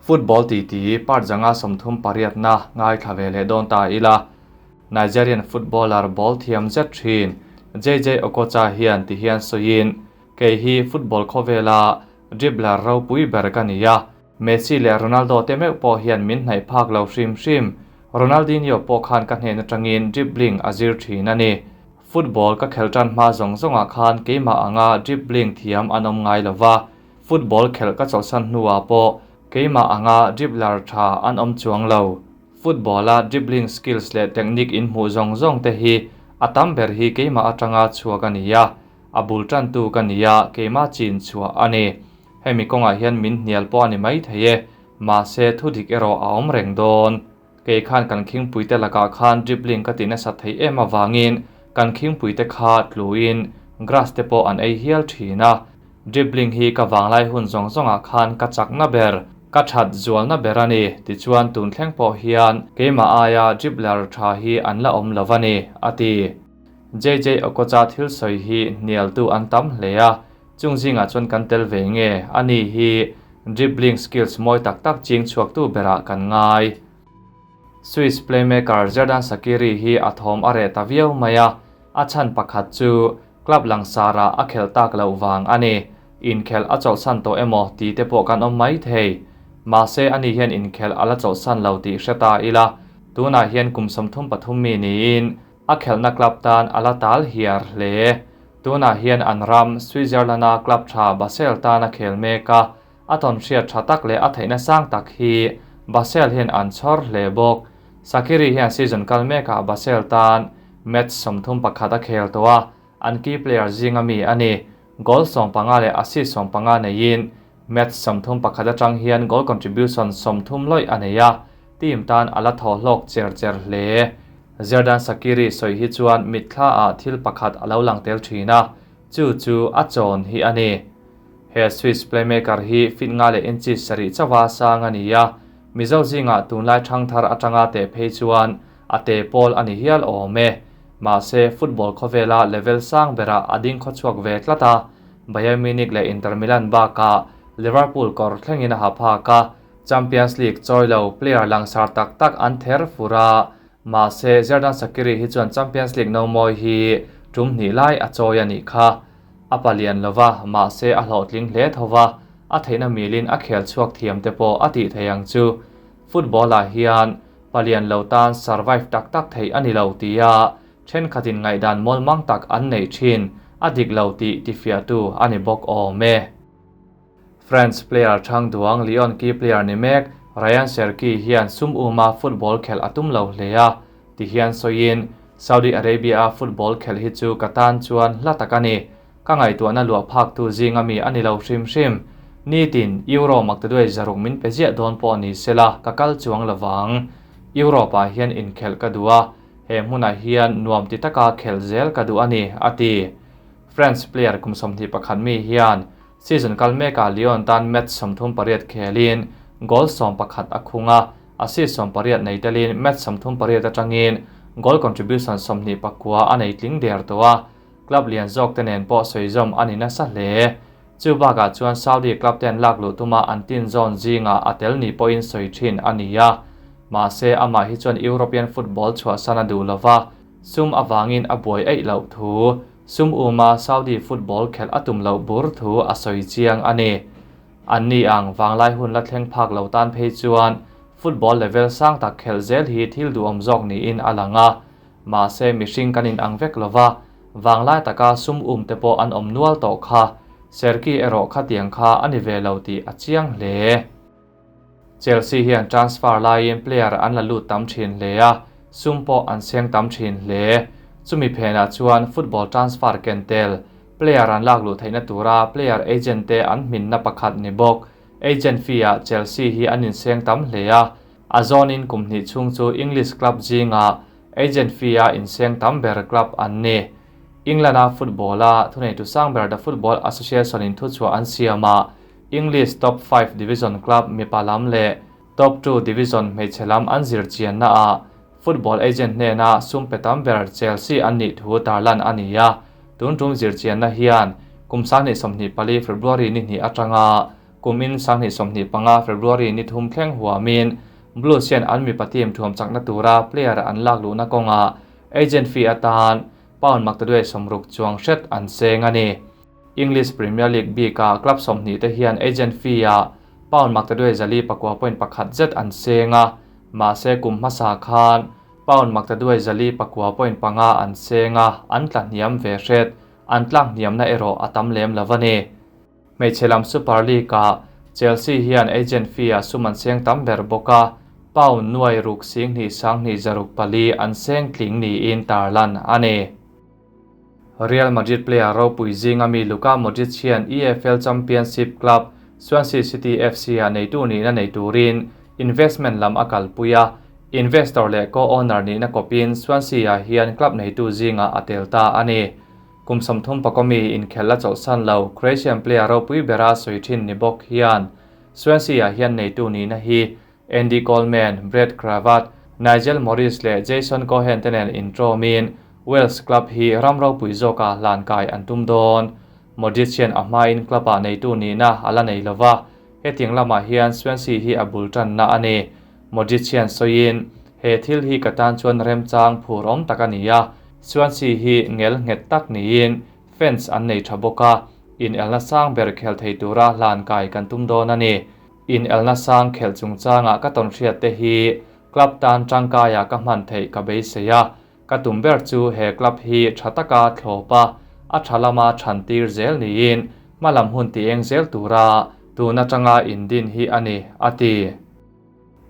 Football titi part 138na ngaithla ve leh dawn ta ila. Nigerian footballer ball thiam zet thin Jay-Jay Okocha hian ti hian sawiin, Kei hi football khawvela dribbler ropui ber ka ni a, Messi leh Ronaldo te meuh pawh hian min hnaih phak lo hrim hrim. Ronaldinho pawh khan ka hnen atangin dribbling a zir thin a ni. Football ka khelh tan hma zawng zawngah khan keimah anga dribbling thiam an awm ngai lo va, football khelh ka chawlhsan hnuah pawh keimah anga dribbler tha an awm chuang lo. Football-a dribbling skills leh technique inhmuh zawng zawng te hi a tam ber hi keimah atanga chhuak a ni a, a bul tantu ka ni a, keimah chin chhuah a ni. Hemi kawngah hian min hnial pawh a ni mai thei e, mahse thudik erawh a awm reng dawn. Kei khan kan khingpuite lakah khan dribbling ka ti nasa thei em avangin kan khingpuite kha tluin grass te pawh an ei hial thin a. Dribbling hi ka vanglai hun zawng zawngah khan ka chakna ber, ka that zualna ber a ni. Tichuan tun thleng pawh hian keimah aia dribbler tha hi an la awm lo a ni, a ti. JJ Okocha thil sawi hi hnialtu an tam hle a, chung zingah chuan kan tel ve nge a ni hi dribbling skills mawi tak tak ching chhuaktu berah kan ngai. Swiss playmaker Xherdan Shaqiri hi a thawm a reh ta viau mai a, a chhan pakhat chu club langsarah a khelh tak loh vang a ni. Inkhelh a chawlhsan tawh emaw tih te pawh kan awm mai thei. Mahse ani hian inkhelh a la chawlhsan lo tih hre ta ila, tunah hian kum 33 mi niin A khelhna club tan a la tal hiar hle. Tunah hian an ram, Switzerland-a club tha Basel tan a khel mek a, a tawnhriat tha tak leh a theihna sang tak hi Basel hian an chhawr hle bawk. Shaqiri hian season kal mekah Basel tan match 31 a khel tawh a, an key player zinga mi a ni. Goal 15 leh assist 15 neiin match 31 atang hian goal contribution 30 lawih a nei a, team tan a la thaw hlawk cher cher hle. Xherdan Shaqiri sawi hi chuan mitthlaah thil pakhat a lo lang tel thin a, chu chu a chawn hi a ni. He Swiss playmaker hi fit nga leh inches sarih chauha sang a ni a, Mizo zingah tunlai thangthar atanga teh phei chuan a te pawl a ni hial awm e. Mahse, football khawvela level sang berah a ding khawchhuak ve tlat a, Bayern Munich leh Inter Milan bakah Liverpool kawr thlengin a ha phak a, Champions League chawi lo player langsar tak tak an ther fur a, mahse Xherdan Shaqiri hi chuan Champions League no mawi hi tum hnih lai a chawi a nih kha. A palian lo va, mahse a hlawhtling hle tho va, a theihna milin a khel chhuak thiam te pawh a tih thei ang chu. Football-ah hian palian lo tan survive tak tak theih a ni lo tia thenkhatin ngaihdan mawlmang tak an neih thin a dik lo tih tifiahtu a ni bawk awm e. France player thang duang Lyon key player ni mek Rayan Cherki hian sum uma football khelh a tum lo hle a, ti hian sawiin, Saudi Arabia-a football khelh hi chu ka tan chuan hla tak a ni. Ka ngaihtuahna luah phaktu zinga mi a ni lo hrim hrim. Nitin, Euro maktaduai zaruk min pe ziah dawn pawh ni sela ka kal chuang lovang. Europe-ah hian inkhelh ka duh a, he hmunah hian nuam ti taka khelh zel ka duh a ni, a ti. France player kum 21 mi hian Season kal mekah Lyon tan match 38 khelin goal 11 a khung a, assist 18 nei telin match 38 atangin goal contribution 29 a nei tling der tawh a, club lian zawk te nen pawh sawizawm a ni nasa hle. Chu bakah chuan Saudi club ten lak luh tuma an tin zawn zingah a tel ni pawhin sawi thin a ni a, mahse amah hi chuan European football chhuahsan a duh lova, sum avangin a buai eih loh thu. Sum uma Saudi football khelh a tum loh bur thu a sawi chiang a ni. An ni ang vanglai hun la thleng phak lo tan phei chuan football level sang tak khelh zel hi thil duhawm zawk niin a lang a. Mahse mihring kan inang vek lova, vanglai taka sum um te pawh an awm nual tawh kha. Cherki erawh khatiang kha a ni ve lo tih a chiang hle. Chelsea hian transfer laiin player an la lut tam thin hle a, sum pawh an seng tam thin hle. Chumi phenah chuan football transfer ken tel, player an lak luh theihna tura player agent te an hminna pakhat ni bawk. Agent fee-ah Chelsea hi an inseng tam hle a, a zawnin kum hnih chhung chu English club zingah agent fee-a inseng tam ber club an ni. England-a football-a thuneitu sang ber The Football Association-in thuchhuah an siam a, English Top 5 Division club mipa lam leh Top 2 Division hmeichhe lam an zir chianna ah football agent hnena sum pe tam ber Chelsea an nih thu tarlan a ni a, tun tum zir chianna hian kum 2024 February ni hnih atanga Kumin 2025 February ni thum thleng huamin Blues hian an mipa team thuam chakna tura player an lak luhna kawngah agent fee atan pound maktaduai 60 chuang hret an seng a ni. English Premier League bika club 20 te hian agent fee a pound maktaduai 409.1 zet an seng a, mahse kum hmasa khan pound maktaduai 409.5 an seng a, an tla hniam ve hret, an tlak hniamna erawh a tam lem lo a ni. Hmeichhe lam Super League a Chelsea hian agent fee a sum an seng tam ber bawk a, pound nuai ruk sing hnih sang hnih zaruk pali an seng tling niin tarlan a ni. Real Madrid player ropui zinga mi Luka Modric hian EFL Championship club Swansea City FC a neitu nihna nei turin investment lam a kalpui a, investor leh co-owner nihna kawpin Swansea ah hian club neitu zinga a tel ta a ni. Kum 35 mi inkhel la chawlhsan lo Croatian player ropui bera sawi thin ni bawk hian Swansea ah hian neitu nihna hi Andy Coleman, Brad Cravat, Nigel Morris leh Jason Cohen te nen inṭawmin Wales club hi ram ropui zawka hlan kai an tum dawn. Modric hian a hmain club ah neitu nihna a la nei lova, hetiang lamah hian Swansea hi a bul ṭanna a ni. Modric hian sawiin, he thil hi ka tan chuan remchang phur awm tak a ni a, Swansea hi ngel nghet tak niin fans an nei ṭha bawk a, in elna sang ber khel thei tura hlan kai kan tum dawn a ni. In elna sang khelh chungchangah ka tawn hriat te hi club tan tangkaia ka hman theih ka beisei a, ka tum ber chu he club hi tha taka thlawp a, a tha lama than tir zel niin hmalam hun ti eng zel tura tun atanga indin hi a ni, a ti.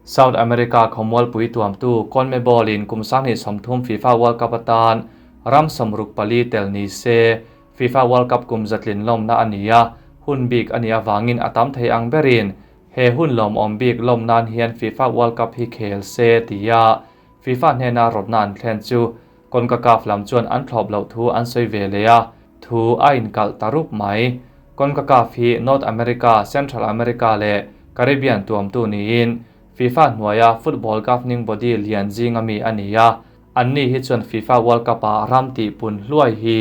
South America khawmualpui tuamtu CONMEBOL in kum 2030 FIFA World Cup atan ram 64 tel ni se FIFA World Cup kum zatlin lawmna a ni a, hun bik a ni awangin a tam thei ang berin he hun lawm awm bik lawm nan hian FIFA World Cup hi khel se tia FIFA hnena rawtna an thlen chu CONCACAF lam chuan an thlawp loh thu an sawi ve leh a, thu a inkalh ta rup mai. CONCACAF hi North America, Central America leh Caribbean tuamtu niin FIFA hnuaia football governing body lian zinga mi a ni a, anni hi chuan FIFA World Cup ah ram tih pun hluai hi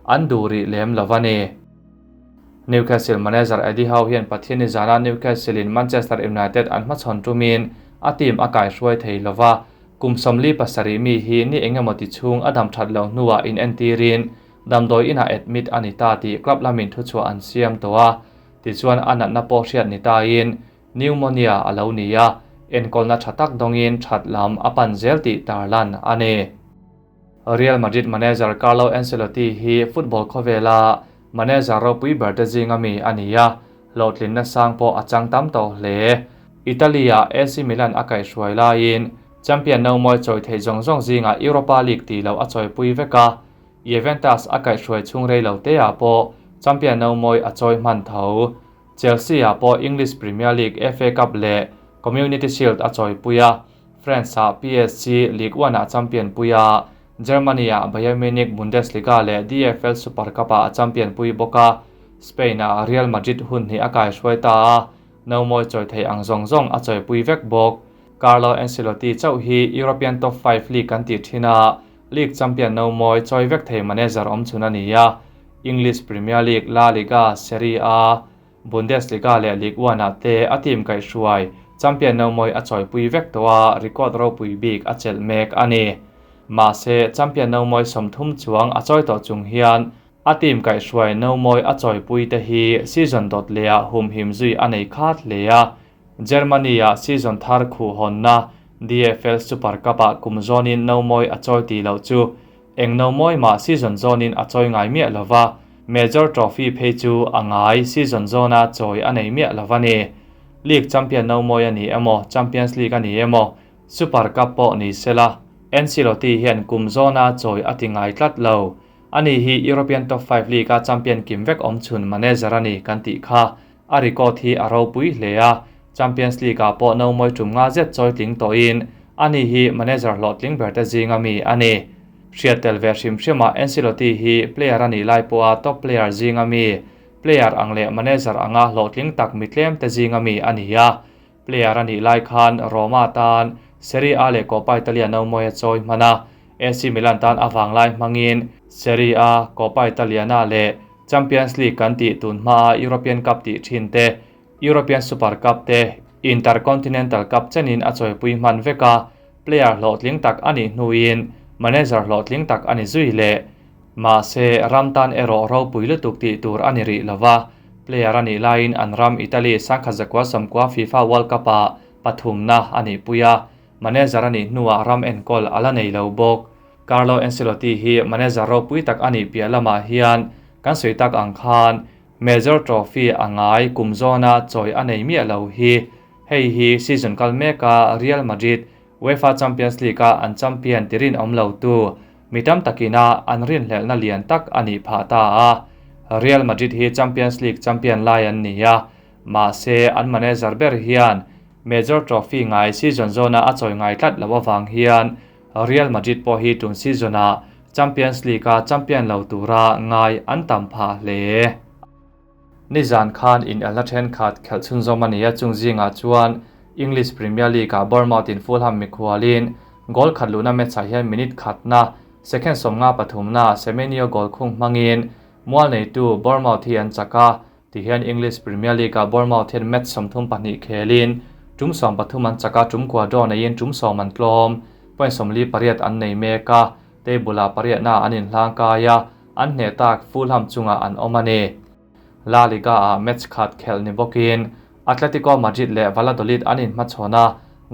an duh rih lem lo a ni. Newcastle manager Eddie Howe hian Pathian zana Newcastle in Manchester United an hmachhawn tumin a team a kai hruai thei lova, kum 47 mi hi ni engemaw ti chhung a dam that lo hnuah in entirin damdawi inah admit a ni ta tih club lamin thuchhuah an siam tawh a, tichuan a natna pawh hriat ni tain pneumonia a lo ni a, enkawlna tha tak dawngin that lam a pan zel tih tarlan a ni. Real Madrid manager Carlo Ancelotti hi football khawvela manager ropui ber te zinga mi a ni a, hlawhtlinna sang pawh a chang tam tawh hle. Italy ah AC Milan a kai hruai laiin champion no mawi chawi thei zawng zawng zinga Europa League tih loh a chawipui vek a, Juventus a kai hruai chhung rei lo te ah pawh champion no mawi a chawi hman tho. Chelsea ah pawh English Premier League, FA Cup leh Community Shield a chawipui a, France ah PSG Ligue 1 ah champion pui a, Germany ah Bayern Munich Bundesliga leh DFL Super Cup ah a champion pui bawk a, Spain ah Real Madrid hun hnih a kai hruai ta a, no mawi chawi thei ang zawng zawng a chawipui vek bawk. Carlo Ancelotti chauh hi European Top 5 League kan tih thin a, League champion no mawi chawi vek thei manager awm chhun a ni a, English Premier League, La Liga, Serie A, Bundesliga leh Ligue 1 ah te a team kai hruai champion no mawi a chawipui vek tawh a, record ropui bik a chelh mek a ni. Mahse champion no mawi 30 chuang a chawi tawh chung hian a team kai hruai no mawi a chawipui te hi season dot leh ah humhim zui a nei khat hle a, Germany ah season thar khu hawnna DFL Super Cup ah kum zawnin no mawi a chawi ti loh chu eng no mawi mah season zawnin a chawi ngai miah lova, major trophy phei chu a ngai season zawna chawi a nei miah lova ni. League champion no mawi a ni emaw, Champions League a ni emaw, Super Cup pawh ni sela, Ancelotti hian kum zawna chawi a ti ngai tlat lo. Ani hi European Top 5 League a champion kim vek awm chhun manager a ni kan tih kha. A record hi a ropui hle a, Champions League ah pawh no mawi tum nga zet chawi tling tawhin ani hi manager hlawh tling ber te zinga mi a ni. Hriat tel ve hrim hrimah Ancelotti hi player a nih lai pawha top player zinga mi, player ang leh manager anga hlawh tling tak mi tlem te zinga mi a ni a. Player a nih lai khan Roma tan Serie A leh Coppa Italia no mawi a chawi hman a, AC Milan tan awang lai hmangin Serie A, Coppa Italiana leh Champions League kan tih tun hmaa European Cup tih thin te European Super Cup te Intercontinental Cup chenin a chawipui hman vek a, player hlawhtling tak a nih hnuin manager hlawhtling tak a ni zui leh. Mahse, ram tan erawh ropui lutuk tih tur a ni rih lo va, player a nih laiin an ram Italy sangkhat zakua sawmkua FIFA World Cup-ah pathumna a nihpui a, manager a nih hnuah ram enkawl a la nei lo bawk. Carlo Ancelotti hi manager ropui tak a nih piah lamah hian kan sawi tak ang khan Major Trophy a ngai kum zawna chawi a nei miah lo hi. Hei hi season kal meka Real Madrid UEFA Champions League-a an champion ti rinawm lo tu mi tam takina an rinhlelhna lian tak a nih phah ta a. Real Madrid hi Champions League champion lai an ni a, mahse an manager ber hian Major Trophy ngai season zawna a chawi ngai tlat loh avang hian Real Madrid pawh hi tun season-ah Champions League-a champion lo tura ngai an tam phah hle. Nizan khan inelna thenkhat khelh chhunzawm a ni a, chung zingah chuan English Premier League-ah Bournemouth-in Fulham mikhualin goal khat luhna match-ah hian minute khatna, second sawmnga pathumna Semenyo goal khung hmangin mual neitu Bournemouth hi an chak a, Tihian English Premier League-ah Bournemouth hian match 32 khelin tum 13 an chak a, tum kua draw neiin tum 10 an tlawm. Point 48 an nei mek a, table-ah pariatna an inhlang kai a, an hneh tak Fulham chungah an awm a ni. La Liga-ah match khat khelh ni bawkin Atletico Madrid leh Valladolid an inhmachhawn a,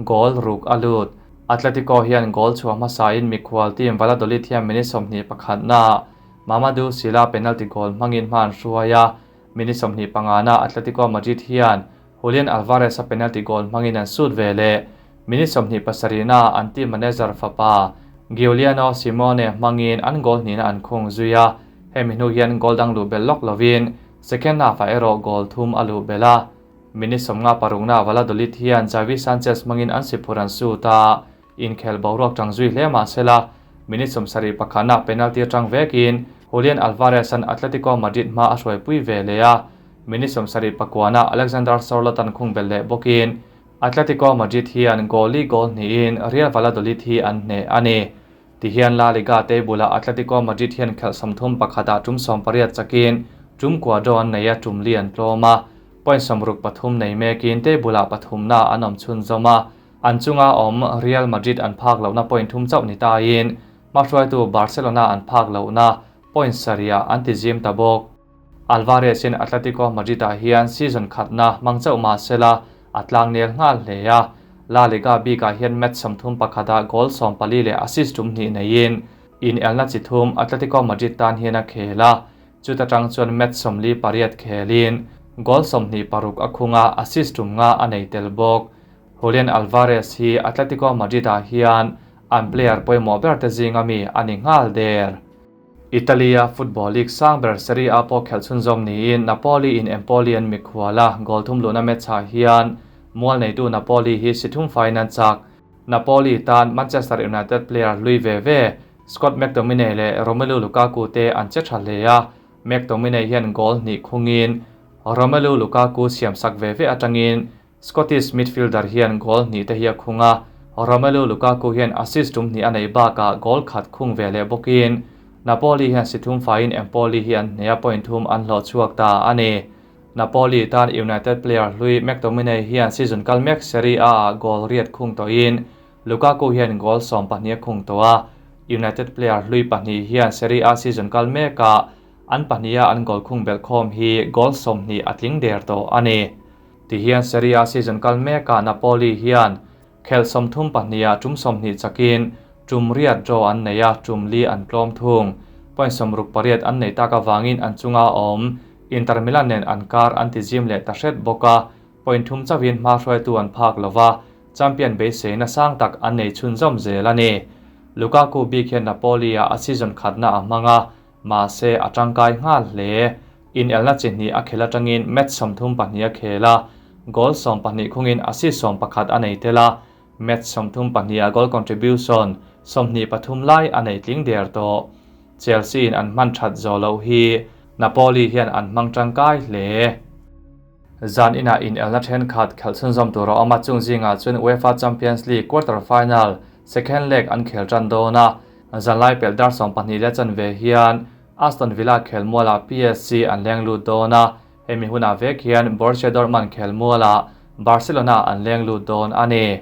goal ruk a lut. Atletico hian goal chhuah hmasain mikhual team Valladolid hian minute 21 naah Mamadou Sylla penalty goal hmangin hma an hruai a, minute 25 na Atletico Madrid hian Julian Alvarez a penalty goal hmangin an sut ve leh. Minute 27 na an team manager fapa Giuliano Simeone hmangin an goal hnihna an khung zui a, hemi hnu hian goal dang luh belh lawk lovin second half ah erawh goal thum a luh belh a. Minute 56 na Valladolid hian Javi Sanchez hmangin an siphur an sut a, inkhel boruak tang zui hle mahsela minute 71 na penalty atang vekin Julian Alvarez an Atletico Madrid hma a hruaipui ve leh a, minute 79 na Alexander Sorloth an khung belh leh bawkin Atletico Madrid hian goal li goal hnihin Real Valladolid hi an hneh a ni. Tihian La Liga table ah Atletico Madrid hian khelh 31 ah tum 18 chakin tum kua draw an nei a, tum li an tlawm a, point 63 nei mekin table ah pathumna an awm chhunzawm a, an chunga awm Real Madrid an phak lohna point thum chauh ni tain hmahruaitu Barcelona an phak lohna point sarih an ti zim ta bawk. Alvarez in Atletico Madrid ah hian season khatna hmang chauh mahsela a tlang nel nghal hle a, La Liga bikah hian match 31 ah goal 14 leh assist tum hnih neiin in elna chi thum Atletico Madrid tan hian a khel a, chuta tang chuan match 48 khelin goal 26 a khunga assist tum nga a nei tel bawk. Julian Alvarez hi Atletico Madrid ah hian an player pawimawh ber te zinga mi a ni nghal der. Italia Football League sang ber Serie A pawh khelh chhunzawm niin Napoli in Empoli an mikhuala goal thum luhna match ah hian mual neitu Napoli hi si thum fain an chak. Napoli tan Manchester United player hlui ve ve Scott McTominay leh Romelu Lukaku te an che tha hle a, McTominay hian goal hnih khungin Romelu Lukaku siam sak ve ve atangin Scottish midfielder hian goal hnih te hi a khung a, Romelu Lukaku hian assist tum hnih a nei bakah goal khat khung ve leh bawkin Napoli hian si thum faiin Empoli hi an hneh a, point thum an hlawh chhuak ta a ni. Napoli tan United player hlui McTominay hian season kal mek Serie A ah goal riat khung tawhin Lukaku hian goal 12 a khung tawh a, United player hlui pahnih hian Serie A season kal mekah an pahniha an goal khung belh khawm hi goal 20 a tling der tawh a ni. Tihian Serie A season kal mekah Napoli hian khelh 32 ah tum 20 chakin tum riat draw an nei a, tum li an tlawm thung. Point 68 an nei tak awangin an chunga awm Inter Milan nen an kar an ti zim leh ta hret bawk a, point thum chawin hma hruaitu an phak lova, champion beiseina sang tak an nei chhunzawm zel a ni. Lukaku bik hian Napoli ah a season khatna a hmang a, mahse a tangkai nghal hle. In elna chi hnih a khel atangin match 32 a khel a, goal 12 khungin assist 11 a nei tel a, match 32 a goal contribution 23 lai a nei tling der tawh. Chelsea in an hman that zo lo hi Napoli hian an hmang tangkai hle. Zan ina in elna thenkhat khelh chhunzawm tur a awm a, chung zingah chuan UEFA Champions League quarter final second leg an khel tan dawn a, zanlai pelh dar 12 leh chanve hian Aston Villa khel mualah PSG an leng lut dawn a. Hemi hunah vek hian Borussia Dortmund khelmualah Barcelona an leng lut dawn a ni.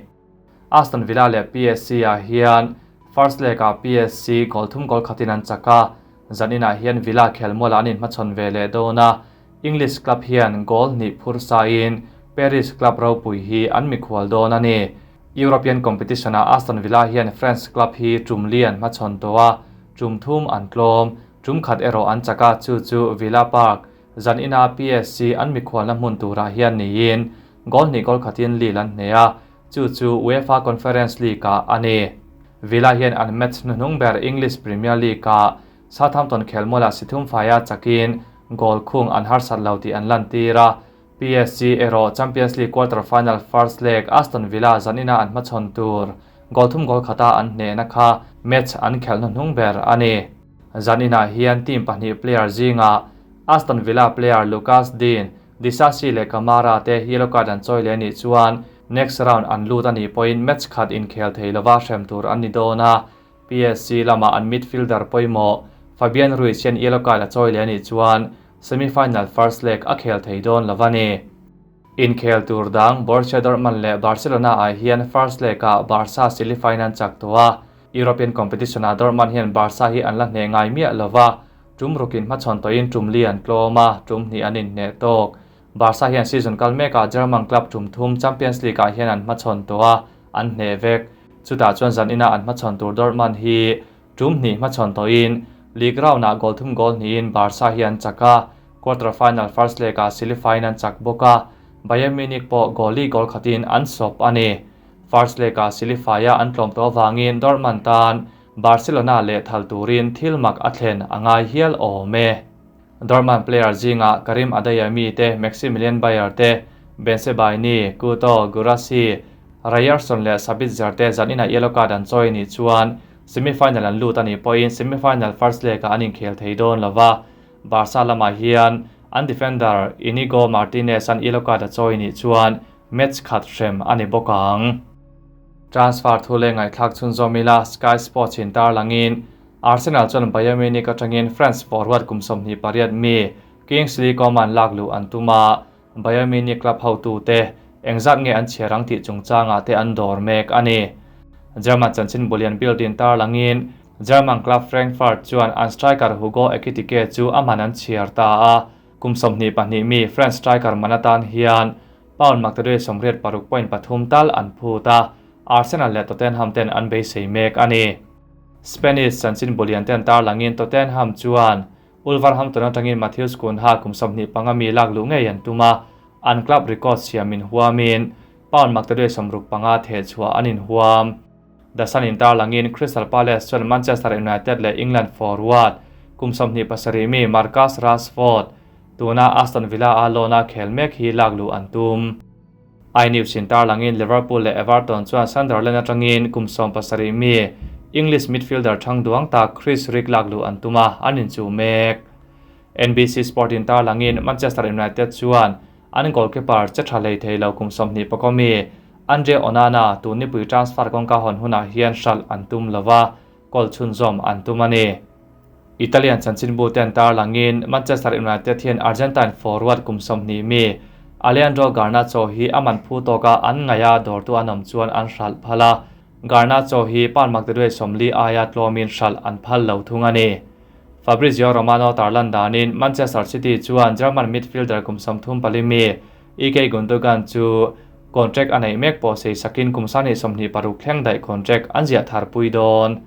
Aston Villa leh PSG ah hian first leg ah PSG goal thum goal khatin an chak a, zaninah hian Villa khelmualah an inhmachhawn ve leh dawn a, English club hian goal hnih phur sain Paris club ropui hi an mikhual dawn a ni. European competition ah Aston Villa hian French club hi tum li an hmachhawn tawh a, tum thum an tlawm, tum khat erawh an chak a, chu chu Villa Park zanina PSG an mikhualna hmun turah hian niin goal hnih goal khatin Lille an hneh a, chu chu UEFA Conference League ah a ni. Villa hian an match hnuhnung ber English Premier League ah Southampton khelmualah si thum faia chakin goal khung an harsat lo tih an lantir a, PSG erawh Champions League quarter final first leg Aston Villa zanina an hmachhawn tur goal thum goal khata an hnehna kha match an khelh hnuhnung ber a ni. Zaninah hian team pahnih player zingah Aston Villa player Lucas Digne, Disasi leh Kamara te yellow card an chawi leh nih chuan next round an lut a nih pawhin match khat inkhel thei lova hrem tur an ni dawn a, PSG lamah an midfielder pawimawh Fabian Ruiz hian yellow card a chawi leh a nih chuan semi-final first leg a khel thei dawn lo a ni. Inkhel tur dang Borussia Dortmund leh Barcelona ah hian first leg ah Barca silifain an chak tawh a, European competition ah Dortmund hian Barca hi an la hneh ngai miah lo va, tum rukin hmachhawn tawhin tum li an tlawm a, tum hnih an inhneh tawk. Barca hian season kal mekah German club tum thum Champions League ah hian an hmachhawn tawh a, an hneh vek. Chutah chuan zanina an hmachhawn tur Dortmund hi tum hnih hmachhawn tawhin league round ah goal thum goal hnihin Barca hi an chak a, quarter final first leg ah silifain an chak bawk a, Bayern Munich pawh goal li goal khatin an sawp a ni. First leg ah silifaia an tlawm tawh avangin Dortmund tan Barcelona leh thal turin thil mak a thlen a ngai hial awm e. Dortmund player zingah Karim Adeyemi te, Maximilian Beier te, Bensebaini, Couto, Guirassy, Ryerson leh Sabitzer te zaninah yellow card an chawi nih chuan semi-final an lut a nih pawhin semi-final first leg-ah an inkhel thei dawn lo va, Barca lamah hian an defender Inigo Martinez an yellow card a chawi nih chuan match khat hrem a ni bawk ang. Transfer thu leh ngaihthlak chhunzawm ila Sky Sports in tarlangin Arsenal chuan Bayern Munich atangin France forward kum 28 mi Kingsley Coman lak luh an tum a, Bayern Munich club hotute engzat nge an chhiar ang tih chungchangah te an dawr mek a ni. German chanchin bulian Bild in tarlangin German club Frankfurt chuan an striker Hugo Ekitike chu a man an chhiar ta a, kum 22 mi French striker man atan hian pound maktaduai 86.3 tal an phut a, Arsenal leh Tottenham ten an beisei mek a ni. Spanish chanchin bulian ten tarlangin Tottenham chuan Wolverhampton atangin Matheus Cunha kum 25 mi lak luh ngei an tum a, an club record siamin huamin pound maktaduai 65 theh chhuah an inhuam. The Sun in tarlangin Crystal Palace chuan Manchester United leh England forward kum 27 mi Marcus Rashford tuna Aston Villa a loan a khel mek hi lak luh an tum. iNews in tarlangin Liverpool leh Everton chuan Sunderland atangin kum 17 mi English midfielder thang duang tak Chris Rigg lak luh an tum a, an inchu mek. NBC Sport in tarlangin Manchester United chuan an goalkeeper che tha hlei thei lo kum 24 mi Andre Onana tun nipui transfer kawngka hawn hunah hian hral an tum lova, goal chhunzawm an tum a ni. Italian chanchinbu ten tarlangin Manchester United hian Argentine forward kum 20 mi Alejandro Garnacho hi a man phu tawka an ngaia dawrtu an awm chuan an hral phal a, Garnacho hi pound maktaduai 40 aia tlawmin hral an phal lo thung a ni. Fabrizio Romano tarlan danin Manchester City chuan German midfielder kum 34 mi Ilkay Gundogan chu contract a neih mek pawh sei sakin kum 26 thleng daih contract an ziah thar pui dawn.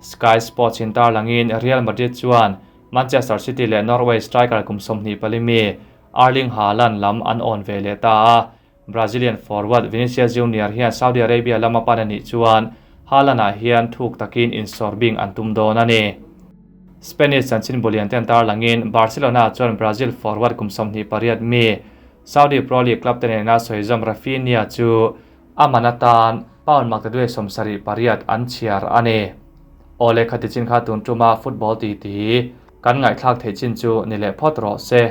Sky Sports in tarlangin Real Madrid chuan Manchester City leh Norway striker kum 24 mi Erling Haaland lam an awn ve leh ta a, Brazilian forward Vinicius Junior hian Saudi Arabia lama pan a nih chuan Haaland ah hian thuk takin insorbing an tum dawn a ni. Spanish chanchin bulian ten tarlangin Barcelona chuan Brazil forward kum 28 mi Saudi Pro League club te nena sawizawm Rafinha chu a man atan pound maktaduai 78 an chhiar a ni. Awle khati chin kha tun tuma football ti ti kan ngaihthlak thei chin chu ni leh phawt rawh se.